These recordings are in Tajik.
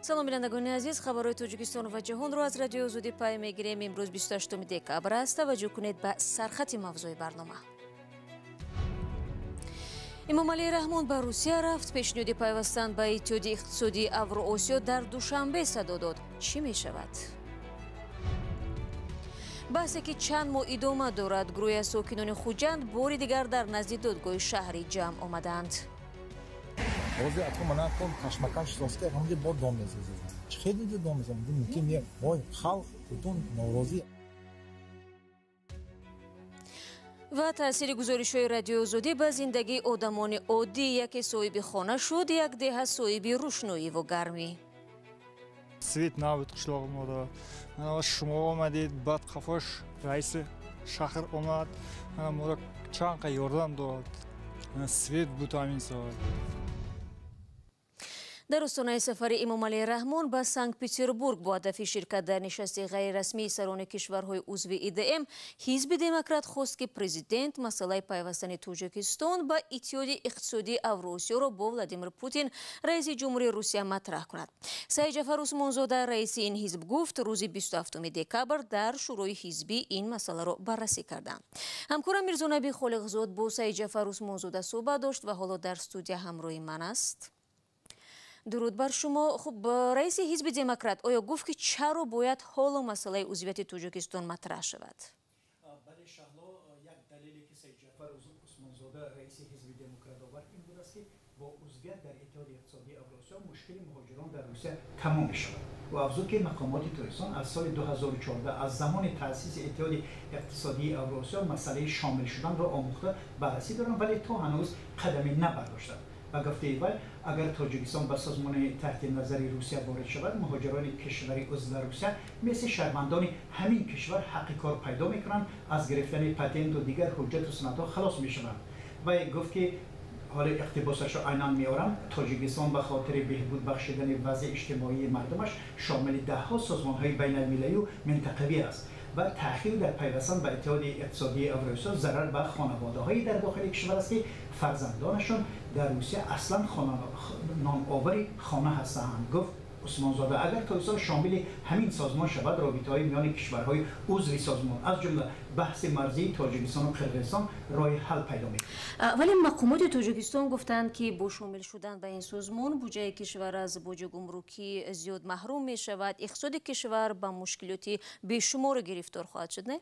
Салом, бинандагони азиз. Хабарҳои Тоҷикистон ва ҷаҳонро аз Радиои Озодӣ пай мегирем. Имрӯз 28 декабр аст. Таваҷҷӯҳ кунед ба сархати мавзӯи барнома. Эмомалӣ Раҳмон ба Русия рафт. Пешниҳоди пайвастан ба Иттиҳоди иқтисодии Авроосиё дар Душанбе садо дод. Чӣ мешавад? Баҳсе ки чанд моҳ идома дорад, гурӯҳи аз сокинони Хуҷанд бори дигар дар назди додгоҳи шаҳрӣ ҷамъ омаданд. Ҳозир атро мана кон кашмакаш сохта, ҳамҷа бо дом месозад. Чӣ хеле дом месозад? Мумкин не, мо халқ бутун норозӣ. Ва таъсири гузоришҳои Радиои Озодӣ ба зиндагии одамони оддӣ. Яке соҳиби хона шуд, як деҳа соҳиби рӯшноиву гармӣ. Свет набуд қишлоғи мода. Мана шумо омадед, баъд қафош раиси шаҳр омад, мана моро чанд қа ёрдам дод. Свет буд ҳамин соат. Дар остонаи сафари Эмомалӣ Раҳмон ба Санкт-Петербург бо ҳадафи ширкат дар нишасти ғайрирасмии сарони кишварҳои узви ИДМ, Ҳизби Демократ хост, ки президент масъалаи пайвастани Тоҷикистон ба Иттиҳоди иқтисодии Авроосиёро бо Владимир Путин, раиси ҷумҳурии Русия, матраҳ кунад. Саидҷафар Усмонзода, раиси ин ҳизб, гуфт, рӯзи 27 декабр дар шӯрои ҳизбӣ ин масъаларо баррасӣ карданд. Ҳамкорам Мирзонаби Холиқзод бо Саидҷафар Усмонзода суҳбат дошт ва ҳоло дар студия ҳамроҳи ман аст. Дуруд бар шумо. Хуб, раиси Ҳизби Демократ оё гуфт, ки чаро бояд ҳоло масъалаи узвияти Тоҷикистон матраҳ шавад? Бале, Шаҳло, як далеле, ки Саидҷафар Усмонзода, раиси Ҳизби Демократ, овард, ин будааст, ки бо узвият дар Иттиҳоди иқтисодии Авросиё мушкили муҳоҷирон дар Русия тамом мешавад. Ӯ афзуд, ки мақомоти Тоҷикистон аз соли 2014, аз замони таъсиси Иттиҳоди иқтисодии Авросиё, масъалаи шомил шуданро омӯхта, баррасӣ доранд, вале то ҳанӯз қадаме набардоштанд. Ба гуфтаи вай, агар Тоҷикистон ба созмони таҳти назари Русия ворид шавад, муҳоҷирони кишвари узв дар Русия мисли шаҳрвандони ҳамин кишвар ҳаққи кор пайдо мекунанд, аз гирифтани патенту дигар ҳуҷҷату санадҳо халос мешаванд. Вай гуфт, ки ҳоли иқтибосашро айнан меорам: «Тоҷикистон ба хотири беҳбуд бахшидани вазъи иҷтимоии мардумаш шомили даҳҳо созмонҳои байналмилалию минтақавӣ аст ва таъхир дар пайвастан ба Иттиҳоди иқтисодии Авросиё зарар ба хонаводаҳое дар дохили кишвар аст, ки фарзандонашон дар Русия аслан ноновари хона ҳастанд», гуфт Усмонзода. Агар Тоҷикистон шомили ҳамин созмон шавад, робитаҳои миёни кишварҳои узви созмон, аз ҷумла баҳси марзии Тоҷикистону Қирғизистон, роҳи ҳал пайдо мекунад. Вале мақомоти Тоҷикистон гуфтанд, ки бо шомил шудан ба ин созмон буҷаи кишвар аз боҷи гумрукӣ зиёд маҳрум мешавад, иқтисоди кишвар ба мушкилоти бешуморе гирифтор хоҳад шуд, не?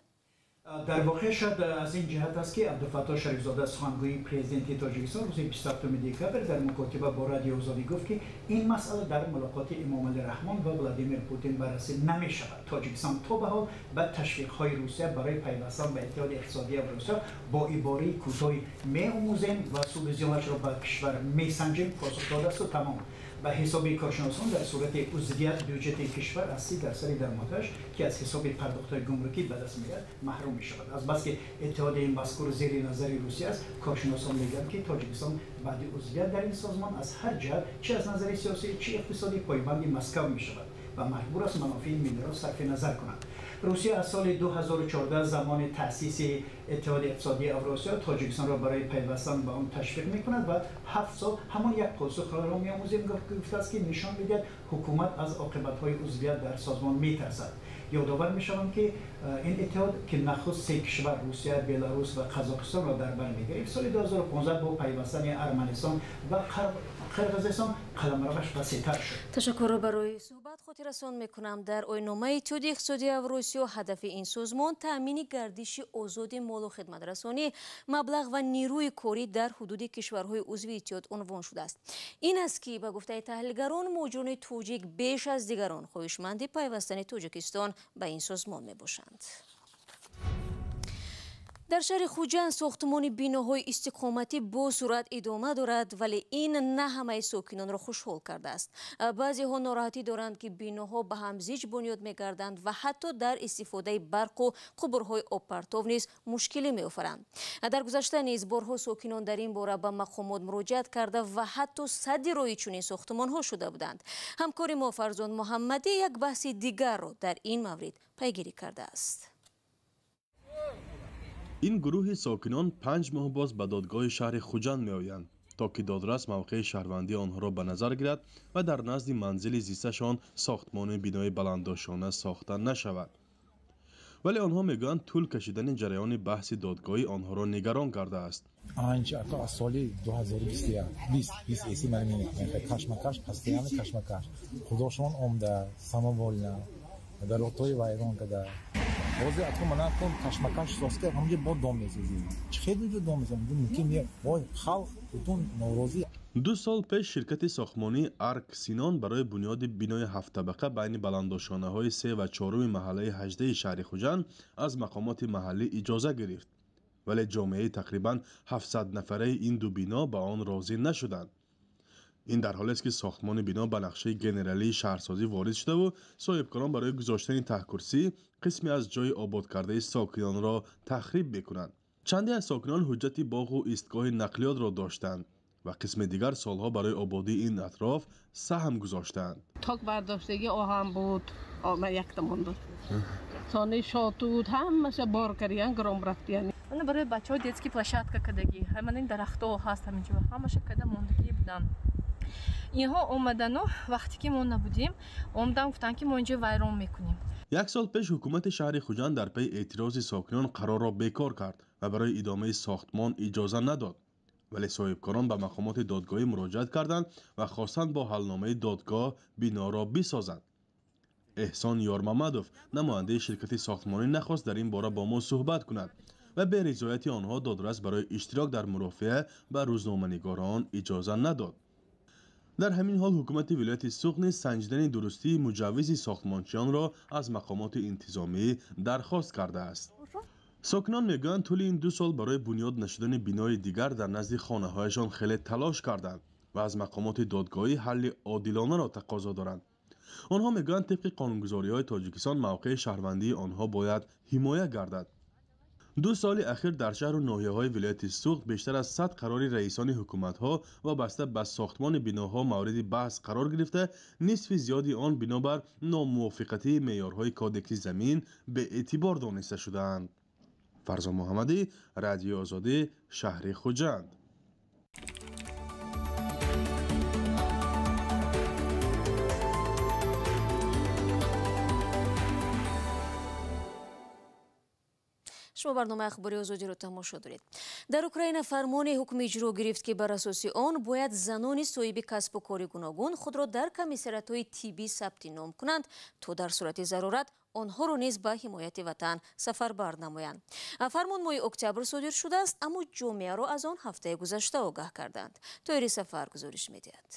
Дар воқеъ шояд аз ин ҷиҳат аст, ки Абдуфаттоҳ Шарифзода, сухангӯи президенти Тоҷикистон, рӯзи 27 декабр дар мукотиба бо Радиои Озодӣ гуфт, ки ин масъала дар мулоқоти Эмомалӣ Раҳмон ва Владимир Путин баррасӣ намешавад. Тоҷикистон то ба ҳол ба ташвиқҳои Русия барои пайвастан ба Иттиҳоди иқтисодии Авросиё бо ибораи кӯтоҳи «меомӯзем ва суду зиёнашро ба кишвар месанҷем» посух додаасту тамом. Ба ҳисоби коршиносон, дар сурати узвият бюҷети кишвар аз 30 дарсади даромадаш, ки аз ҳисоби пардохтҳои гумрукӣ ба даст меояд, маҳрум мешавад. Азбаски иттиҳоди мазкур зери назари Русия аст, коршиносон мегӯянд, ки Тоҷикистон баъди узвият дар ин созмон аз ҳар ҷиҳат, чи аз назари сиёсӣ, чи иқтисодӣ, пойбанди Москав мешавад ва маҷбур аст манофеи миллиро сарфи назар кунад. Русия аз соли 2014, замони таъсиси Иттиҳоди иқтисодии Авросиё, Тоҷикистонро барои пайвастан ба он ташвиқ мекунад ва 7 сол ҳамон як посухро меомӯзем гуфтааст, ки нишон медиҳад, ҳукумат аз оқибатҳои узвият дар созмон метарсад. Ёдовар мешавам, ки ин иттиҳод, ки нахуст се кишвар, Русия, Беларус ва Қазоқистонро дар бар мегирифт, соли 2015 бо пайвастани Арманистон ва Қирғизистон қаламраваш васеътар шуд. Ташаккур барои суҳбат. Хотиррасон мекунам, дар оинномаи Иттиҳоди иқтисодии Авросиё ҳадафи ин созмон таъмини гардиши озоди молу хидматрасонӣ, маблағ ва нерӯи корӣ дар ҳудуди кишварҳои узви иттиҳод унвон шудааст. Ин аст, ки ба гуфтаи таҳлилгарон, муҳоҷирони тоҷик беш аз дигарон хоҳишманди пайвастани Тоҷикистон ба ин созмон мебошанд. Дар шаҳри Хуҷанд сохтмони биноҳои истиқоматӣ бо суръат идома дорад, вале ин на ҳамаи сокинонро хушҳол кардааст. Баъзеҳо нороҳатӣ доранд, ки биноҳо ба ҳам зич бунёд мегарданд ва ҳатто дар истифодаи барқу қубурҳои обпартов низ мушкилӣ меофаранд. Дар гузашта низ борҳо сокинон дар ин бора ба мақомот муроҷиат карда ва ҳатто садди роҳи чунин сохтмонҳо шуда буданд. Ҳамкори мо Фарзон Муҳаммадӣ як баҳси дигарро дар ин маврид пайгирӣ кардааст. Ин гурӯҳи сокинон 5 моҳ боз ба додгоҳи шаҳри Хуҷанд меоянд. То ки додрас мавқеи шаҳрвандии онҳоро ба назар гирад ва дар назди манзили зисташон сохтмони бинои баландошона сохта нашавад. Вале онҳо мегӯянд, тӯл кашидани ҷараёни баҳси додгоҳӣ онҳоро нигарон кардааст. Аз соли 2021 кашмакаш, постоянно кашмакаш. Худошон омда, самовольно, даротҳои вайрон када. Ҳозир атко мана кун кашмакаш соска, ҳамҷо бо дом месозем. Чӣ хел ҷо дом месозем? Мумкин не, вой халқ бутун норозӣ. 2 сол пеш ширкати сохтмонии Арк Синон барои бунёди бинои ҳафттабақа байни баландошонаҳои се ва чоруми маҳаллаи 18-и шаҳри Хуҷанд аз мақомоти маҳаллӣ иҷоза гирифт, вале ҷомеаи тақрибан 700 нафараи ин ду бино ба он розӣ нашуданд. Ин дар ҳолест, ки сохтмони бино ба нақшаи генералии шаҳрсозӣ ворид шудаву соҳибкорон барои гузоштани таҳкурсӣ қисме аз ҷойи ободкардаи сокинонро тахриб мекунанд. Чанде аз сокинон ҳуҷҷати боғу истгоҳи нақлиётро доштанд ва қисми дигар солҳо барои ободии ин атроф саҳм гузоштаанд. Ток бардоштагӣ оҳан буд, якта монда, сони шотут ҳамаша бор кардиян, гром рафтиян. Мана барои бачаҳо детский площадка кардагӣ, ҳамана ин дарахтҳо ҳаст, ҳаминҷо ҳамаша када мондагӣ буданд. Инҳо омадану вақте ки мо набудем, омадан гуфтанд, ки мо инҷо вайрон мекунем. Як сол пеш ҳукумати шаҳри Хуҷанд дар пайи эътирози сокинон қарорро бекор кард ва барои идомаи сохтмон иҷоза надод, вале соҳибкорон ба мақомоти додгоҳӣ муроҷиат карданд ва хостанд бо ҳалномаи додгоҳ биноро бисозанд. Эҳсон Ёрмамадов, намояндаи ширкати сохтмонӣ, нахост дар ин бора бо мо суҳбат кунад ва беризояти онҳо додрас барои иштирок дар мурофиа ба рӯзноманигорон иҷоза надод. Дар ҳамин ҳол ҳукумати вилояти Суғд низ санҷидани дурустии муҷаввизи сохтмончиёнро аз мақомоти интизомӣ дархост кардааст. Сокинон мегӯянд, тӯли ин 2 сол барои бунёд нашудани бинои дигар дар назди хонаҳояшон хеле талош карданд ва аз мақомоти додгоҳӣ ҳалли одилонаро тақозо доранд. Онҳо мегӯянд, тибқи қонунгузориҳои Тоҷикистон мавқеи шаҳрвандии онҳо бояд ҳимоя гардад. 2 соли ахир дар шаҳру ноҳияҳои вилояти Суғд бештар аз 100 қарори раисони ҳукуматҳо вобаста ба сохтмони биноҳо мавриди баҳс қарор гирифта, нисфи зиёди он бинобар номувофиқатии меъёрҳои Кодекси замин беэътибор дониста шудаанд. Фарзон Муҳаммадӣ, Радиои Озодӣ, шаҳри Хуҷанд. Шумо барномаи Ахбори Озодиро тамошо доред. Дар Украина фармоне ҳукми иҷро гирифт, ки бар асоси он бояд занони соҳиби касбу кори гуногун худро дар комиссариятҳои тиббӣ сабти ном кунанд, то дар сурати зарурат онҳоро низ ба ҳимояти ватан сафарбар намоянд. Фармон моҳи октябр содир шудааст, аммо ҷомеаро аз он ҳафтаи гузашта огаҳ карданд. Тоири Сафар гузориш медиҳад.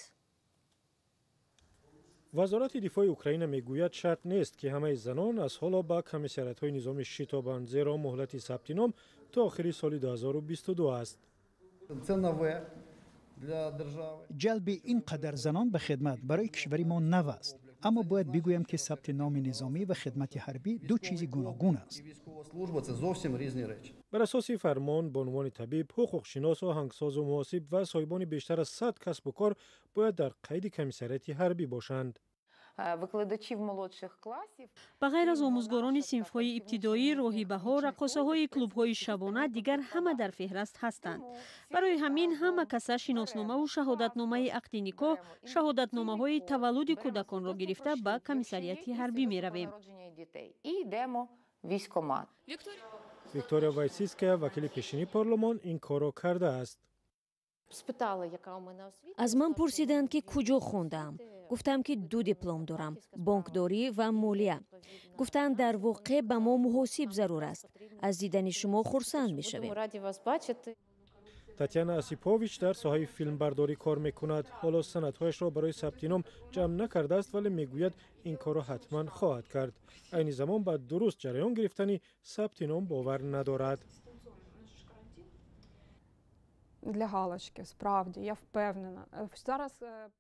Вазорати дифои Украина мегӯяд, шарт нест, ки ҳамаи занон аз ҳоло ба комиссариятҳои низомӣ шитобанд, зеро муҳлати сабти ном то охири соли 2022 аст. Ҷалби ин қадар занон ба хидмат барои кишвари мо нав аст, аммо бояд бигӯям, ки сабти номи низомӣ ва хидмати ҳарбӣ ду чизи гуногун аст. Бар асоси фармон, бонувони табиб, ҳуқуқшинос, оҳангсозу муҳосиб ва соҳибони бештар аз 100 касбу кор бояд дар қайди комиссариати ҳарбӣ бошанд. Викладачів молодших класів. Ба ғайр аз омӯзгорони синфҳои ибтидоӣ, роҳибаҳо, раққосаҳои клубҳои шабона, дигар ҳама дар феҳраст ҳастанд. Барои ҳамин ҳама каса шиносномаву шаҳодатномаи ақди никоҳ, шаҳодатномаҳои таваллуди кӯдаконро гирифта ба комиссариати ҳарбӣ меравем. І йдемо в військкомат. Виктория Вайсиская, вакили пешини парлумон, ин корро кардааст. Аз ман пурсиданд, ки куҷо хондаам. Гуфтам, ки ду диплом дорам: бонкдорӣ ва молия. Гуфтанд, дар воқеъ ба мо муҳосиб зарур аст, аз дидани шумо хурсанд мешавем. Татяна Осипович дар соҳаи филмбардорӣ кор мекунад. Ҳоло санадҳояшро барои сабти ном ҷамъ накардааст, вале мегӯяд, ин корро ҳатман хоҳад кард. Айни замон ба дуруст ҷараён гирифтани сабти ном бовар надорад. Для галочки, справді, я впевнена. Зараз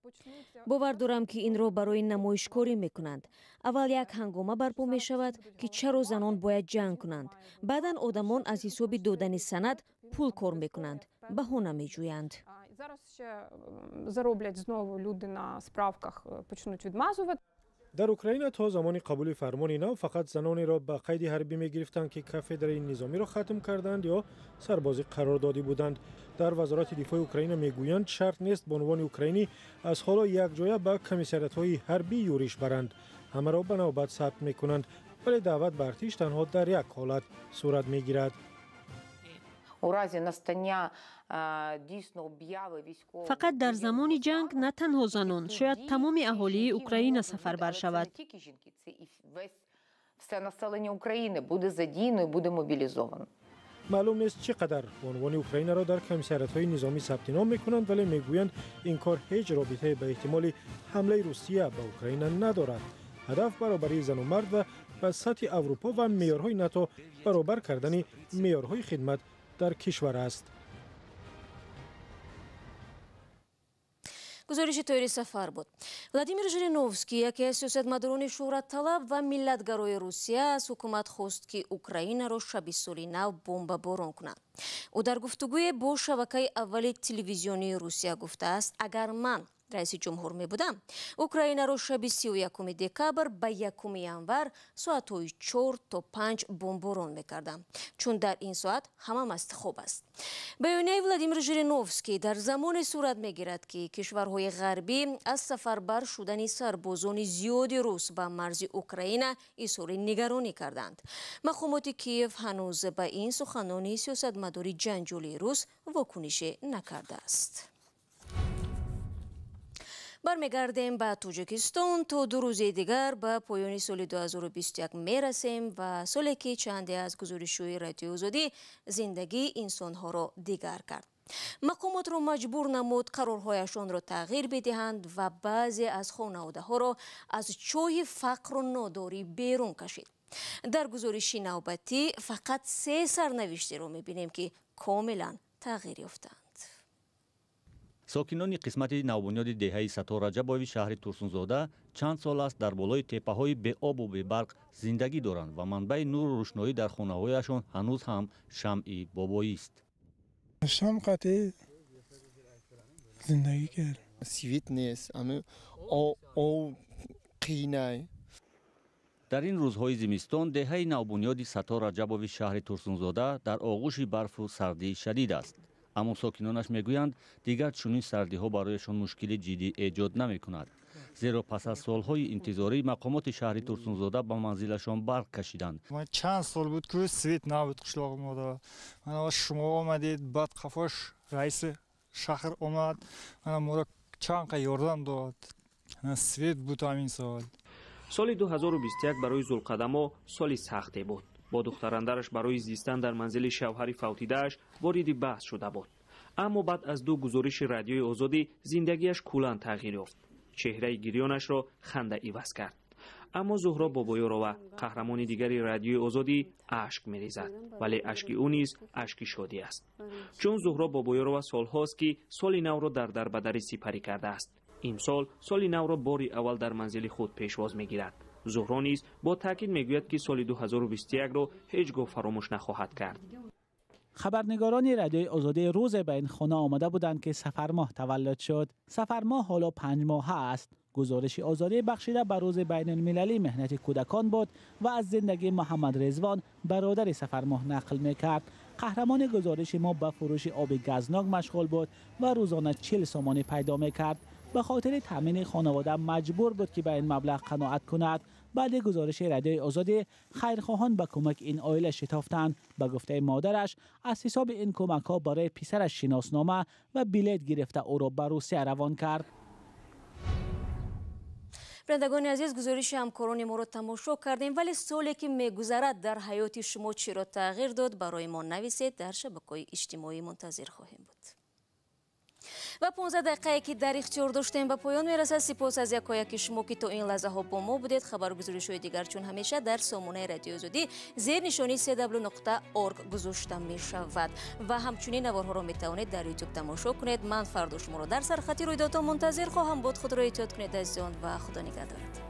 почнуться. Бовар дорам, ки инро барои намоишкорӣ мекунанд. Аввал як ҳангома барпо мешавад, ки чаро занон бояд ҷанг кунанд. Баъдан одамон аз ҳисоби додани санад пул кор мекунанд, баҳона меҷӯянд. Зараз ще зароблять знову люди на справках, почнуть відмазувати. Дар Украина то замони қабули фармони нав фақат занонеро ба қайди ҳарбӣ мегирифтанд, ки кафедраи низомиро хатм карданд ё сарбозӣ қарордодӣ буданд. Дар Вазорати дифои Украина мегӯянд, шарт нест бонувони украинӣ аз ҳоло якҷоя ба комиссариятҳои ҳарбӣ юриш баранд. Ҳамаро ба навбат сабт мекунанд, вале даъват ба артиш танҳо дар як ҳолат сурат мегирад. Фақат дар замони ҷанг на танҳо занон, шояд тамоми аҳолии Украина сафарбар шавад. Маълум нест, чӣ қадар бонувони Украинаро дар комиссариятҳои низомӣ сабти ном мекунанд, вале мегӯянд, ин кор ҳеҷ робитае ба эҳтимоли ҳамлаи Русия ба Украина надорад. Ҳадаф баробарии зану мард ва ба сатҳи Аврупо ва меъёрҳои НАТО баробар кардани меъёрҳои хидмат дар кишвар аст. Гузориши Тоири Сафар буд. Владимир Жириновский, яке аз сиёсатмадорони шӯҳратталаб ва миллатгарои Русия, аз ҳукумат хост, ки Украинаро шаби соли нав бомбаборон кунад. Ӯ дар гуфтугӯе бо шабакаи аввали телевизионии Русия гуфтааст, агар ман раиси ҷумҳур мебудам, Украинаро шаби 31 декабр ба 1 январ соатҳои 4 то 5 бомборон мекардам, чун дар ин соат ҳама масти хоб аст. Баёнияи Владимир Жириновский дар замоне сурат мегирад, ки кишварҳои ғарбӣ аз сафарбар шудани сарбозони зиёди рус ба марзи Украина изҳори нигаронӣ карданд. Мақомоти Киев ҳанӯз ба ин суханони сиёсатмадори ҷанҷолии рус вокунише накардааст. Бармегардем ба Тоҷикистон. То 2 рӯзи дигар ба поёни соли 2021 мерасем ва соле ки чанде аз гузоришҳои Радиои Озодӣ зиндагии инсонҳоро дигар кард. Мақомотро маҷбур намуд қарорҳояшонро тағйир бидиҳанд ва баъзе аз хонаводаҳоро аз чоҳи фақру нодорӣ берун кашид. Дар гузориши навбатӣ фақат 3 сарнавиштеро мебинем, ки комилан тағйир ёфтанд. Сокинони қисмати навбунёди деҳаи Саттор Раҷабови шаҳри Турсунзода чанд сол аст дар болои теппаҳои беобу бебарқ зиндагӣ доранд ва манбаи нуру рӯшноӣ дар хонаҳояшон ҳанӯз ҳам шамъи бобоист. Шам қатъи зиндагӣ кард. Свет нест, об қийнай. Дар ин рӯзҳои зимистон деҳаи навбунёди Саттор Раҷабови шаҳри Турсунзода дар оғӯши барфу сардии шадид аст. Аммо сокинонаш мегӯянд, дигар чунин сардиҳо барояшон мушкили ҷиддӣ эҷод намекунад, зеро пас аз солҳои интизорӣ мақомоти шаҳри Турсунзода ба манзилашон барқ кашиданд. Чанд сол буд, ки свет набуд қишлоғи мода. Шумо омадед, баъд қафош раиси шаҳр омад, моро чанд қа ёрдам дод. Свет буд ҳамин сол. Соли 2021 барои Зулқадамо соли сахте буд. Бо духтарандараш барои зистан дар манзили шавҳари фавтидааш вориди баҳс шуда буд. Аммо баъд аз 2 гузориши Радиои Озодӣ зиндагиаш куллан тағйир ёфт. Чеҳраи гирёнашро ханда иваз кард. Аммо Зуҳро Бобоёрова, қаҳрамони дигари Радиои Озодӣ, ашк мерезад, вале ашки ӯ низ ашки шодӣ аст. Чун Зуҳро Бобоёрова солҳост, ки соли навро дар дарбадарӣ сипарӣ кардааст. Имсол соли навро бори аввал дар манзили худ пешвоз мегирад. Зуҳро низ бо таъкид мегӯяд, ки соли 2021-ро ҳеҷ гоҳ фаромӯш нахоҳад кард. Хабарнигорони Радиои Озодӣ рӯзе ба ин хона омада буданд, ки Сафармоҳ таваллуд шуд. Сафармоҳ ҳоло 5 моҳа аст. Гузориши Озодӣ бахшида ба рӯзи байналмилалии меҳнати кӯдакон буд ва аз зиндагии Муҳаммад Резвон, бародари Сафармоҳ, нақл мекард. Қаҳрамони гузориши мо ба фурӯши оби газнок машғул буд ва рӯзона 40 сомонӣ пайдо мекард. Ба хотири таъмини хонавода маҷбур буд, ки ба ин маблағ қаноат кунад. Баъди гузориши Радиои Озодӣ хайрхоҳон ба кӯмаки ин оила шитофтанд. Ба гуфтаи модараш, аз ҳисоби ин кӯмакҳо барои писараш шиноснома ва билет гирифта ӯро ба Русия равон кард. Бинандагони азиз, гузориши ҳамкорони моро тамошо кардем, вале соле ки мегузарад дар ҳаёти шумо чиро тағйир дод, барои мо нависед. Дар шабакаҳои иҷтимоӣ мунтазир хоҳем буд. Ва 15 дақиқае ки дар ихтиёр доштем ба поён мерасад. Сипос аз якояки шумо, ки то ин лаҳзаҳо бо мо будед. Хабару гузоришҳои дигар чун ҳамеша дар сомонаи Радиои Озодӣ зер нишони cw.org гузошта мешавад ва ҳамчунин наворҳоро метавонед дар YouTube тамошо кунед. Ман фардо шуморо дар сархати рӯйдодҳо мунтазир хоҳам буд. Худро эҳтиёт кунед азизон ва Худо нигаҳдорад.